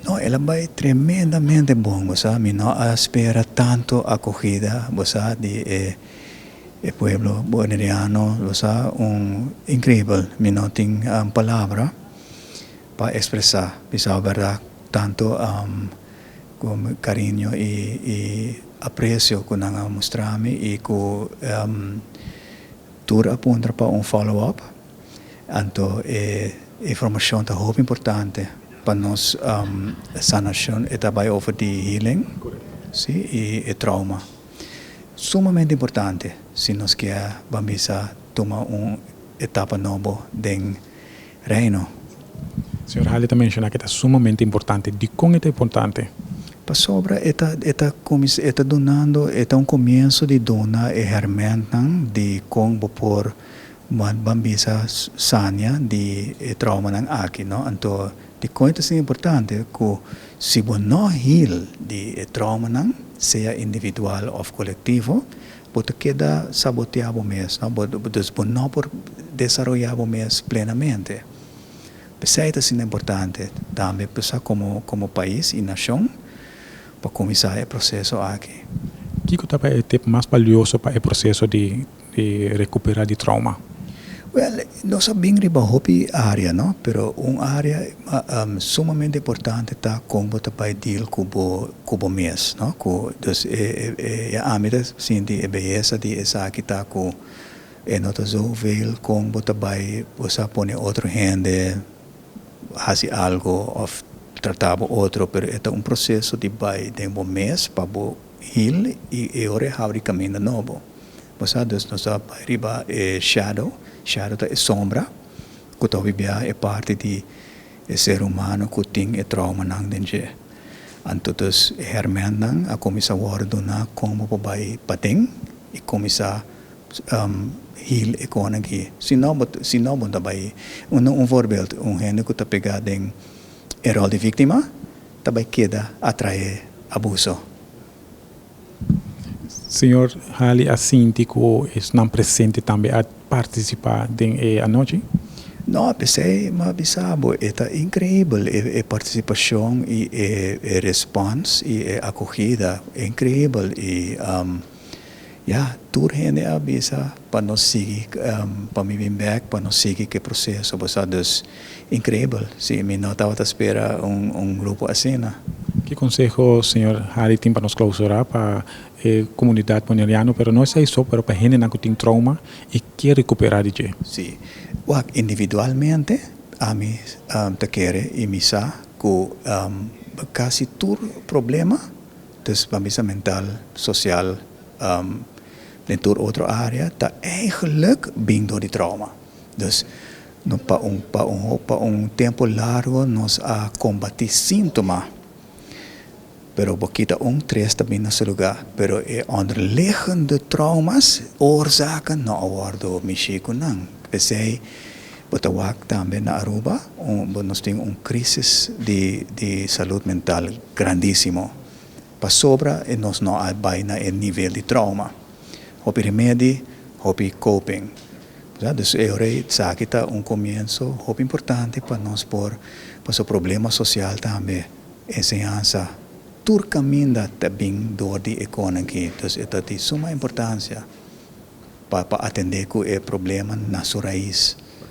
No, el a bay tremendamente bon, bo sa, mi no a spera tanto acogida, bo sa, di e pueblo Boneriano, bo sa, un increibel, mi no tin palabra pa expresa, bisa berdad, tanto cu cariño y aprecio cu nan a mustra mi y cu tur a puntra pa un follow up. Anto e informacion ta hopi importante pa nos sanacion, e ta bay over di healing, si, y e trauma. Sumamente importante si nos kier ban bisa tuma un etapa nobo den Reino. Señor Halley ta menciona cu ta sumamente importante. Dicon e ta importante? Pasobra e ta dunando, e ta un comienso di duna e hermentnan di con bo por ban bisa sana di e traumanan aki, no? Anto dicon ta importante cu si bo no heal di e traumanan, sea individual of colectivo, bo ta keda sabotea bo mes, no? Dus bo no por desaroya bo mes plenamente. Pesey ta importante tambe pensa como pais y nacion pa cuminsa e proceso aki. Kico ta e tip mas valioso pa e proceso di recupera di trauma? Well, nos a bin riba hopi area, no? Pero un area sumamente importante ta con bo ta bay deal cu bo mes, no? Cu dus e ami ta sinti e beyesa di esaki ta cu e no ta zoveel con bo ta bay, bo sa, pone otro hende haci algo of trata bo otro, pero e ta un proceso di bay den bo mes pa bo heal y ora habri caminda nobo. Bo sa, dus nos a bay riba e shadow, shadow ta e sombra, cu ta bibia e parti di e ser humano cu tin e traumanan den dje. Anto dus hermentnan a cuminsa wordo na con bo bay paden y cuminsa heal e cosnan aki. Si no bo ta bay, un voorbeeld, un hende cu ta pega den e rol di victima, ta bay keda atrae abuso. Señor Halley a sinti cu esnan presente tambe a participa den e anochi? No, pesey m'a bisa bo, ta increibel e participacion y e respons y e acogida, increibel y ja, tur hende a bisa pa nos sigui, pa mi bin back, pa nos sigui cu e proceso, bo sa, dus increibel. Si, mi no tabata spera un grupo asina. Ki conseho señor Halley tin pa nos clausura pa e comunidad boneriano, pero no esey so, pero pa hende cu tin trauma y kier recupera di dje? Si. Wak, individualmente, ami ta kere y mi sa cu casi tur problema, dus pa bisa mental, social, den tur otro area, ta eigenlijk bin door di trauma. Dus no, pa un tempo largo nos a combati sintoma, pero bo kita un, tres ta bin na su lugar. Pero e onderliggende traumas, oorzaken, no a wordo mishi cu nan. Pesey, bo ta wak tambe na Aruba, nos tin un crisis di salud mental grandisimo. Pasobra e nos no a bay na e nivel di trauma. Hopi remedi, hopi coping. Ja, dus e esaki ta un comienso hopi importante pa nos por pa su problema social tambe, enseñansa. Tur caminda ta bin door di e cosnan aki. Dus e ta di suma importancia pa atende cu e problema na su raiz.